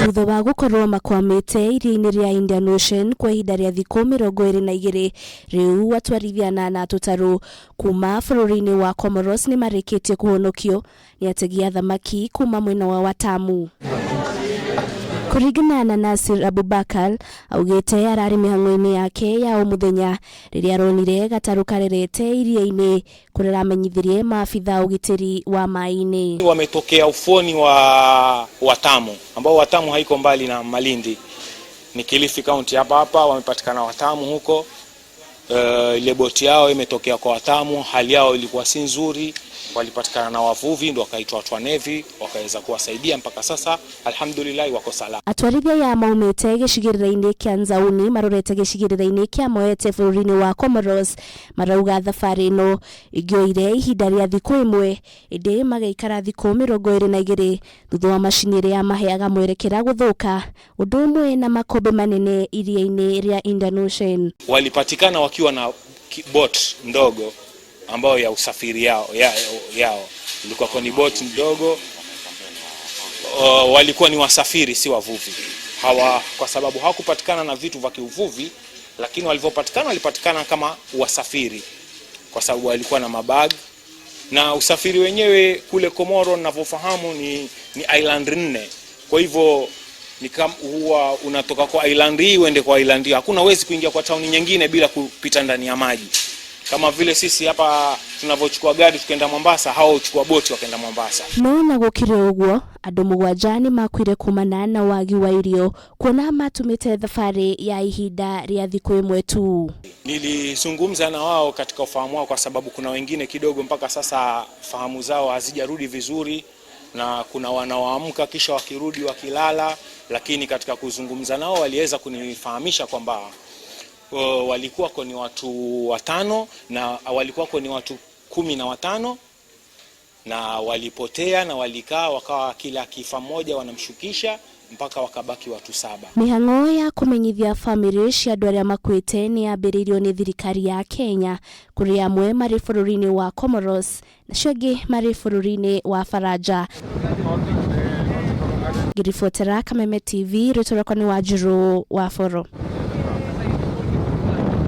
Thutha wa gũkorwo makwamĩte iria-inĩ rĩa Indian Ocean kwa ihinda rĩa thikũ 22, rĩu atwarithia anana a tũtarũ kuma bũrũri-inĩ wa Comoros nĩ marĩkĩtie kũhonokio nĩ ategi a thamaki kuma mwena wa Watamu. Kũringana na Nasir Abubakar, augĩte ararĩ mĩhang'o-inĩ yake ya o mũthenya rĩrĩa aronire gatarũ karerete iria-inĩ kũrĩa aramenyithirie maabitha a ũgitĩri wa maĩ-inĩ. Wametokea ufuoni wa Watamu, ambao Watamu haiko mbali na Malindi, ni Kilifi County hapa hapa, wamepatikana Watamu huko. Ile boti yao imetokea kwa Watamu, hali yao ilikuwa si nzuri, walipatikana na wavuvi, ndio wakaitwa watu wa Navy wakaweza kuwasaidia mpaka sasa, alhamdulillah wako salama. Atwarithia aya maumĩte gĩcigĩrĩra-inĩ kĩa Nzauni marorete gĩcigĩrĩra-inĩ kĩa Moete bũrũri-inĩ wa Comoros marauga thabarĩ ĩno ĩngĩoire ihinda rĩa thikũ ĩmwe ĩndĩ magaikara thikũ 22 thutha wa macini ĩrĩa yamaheaga mwerekera gũthũka ũndũ ũmwe na makũmbĩ manene iria-inĩ rĩa Indian Ocean. Walipatikana wakiwa na boat ndogo ambayo ya usafiri yao ilikuwa ni boat ndogo. Walikuwa ni wasafiri, si wavuvi hawa, kwa sababu hawakupatikana na vitu vya kiuvuvi, lakini walivyopatikana walipatikana kama wasafiri, kwa sababu walikuwa na mabag na usafiri wenyewe kule Komoro ninavyofahamu ni island 4. Kwa hivyo ni kama huwa unatoka kwa island hii uende kwa island hii, hakuna uwezi kuingia kwa tauni nyingine bila kupita ndani ya maji. Kama vile sisi hapa tunavyochukua gari tukaenda Mombasa, hao huchukua boti wakaenda Mombasa. No na gũkĩrĩ ũguo andũ mũgwanja nĩ makuire kumana na wagi wa irio kuona matumĩte thabarĩ ya ihinda rĩa thikũ ĩmwe tu. Nilizungumza na wao katika ufahamu wao, kwa sababu kuna wengine kidogo mpaka sasa fahamu zao hazijarudi vizuri, na kuna wanaoamka kisha wakirudi wakilala, lakini katika kuzungumza nao waliweza kunifahamisha kwamba walikuwa ni watu 5 na walikuwa ni watu 15 na walipotea na walikaa wakawa kila kifa mmoja wanamshukisha mpaka wakabaki watu 7. Mĩhang'o ya kũmenyithia bamĩrĩ cia andũ arĩa makuĩte nĩ yambĩrĩirio nĩ thirikari ya Kenya kũrĩ amwe marĩ bũrũri-inĩ wa Comoros nacio angĩ marĩ bũrũri-inĩ wa Faranja. Ngĩribotera Kameme TV, rĩtwa rĩakwa nĩ Wanjirũ wa Boro.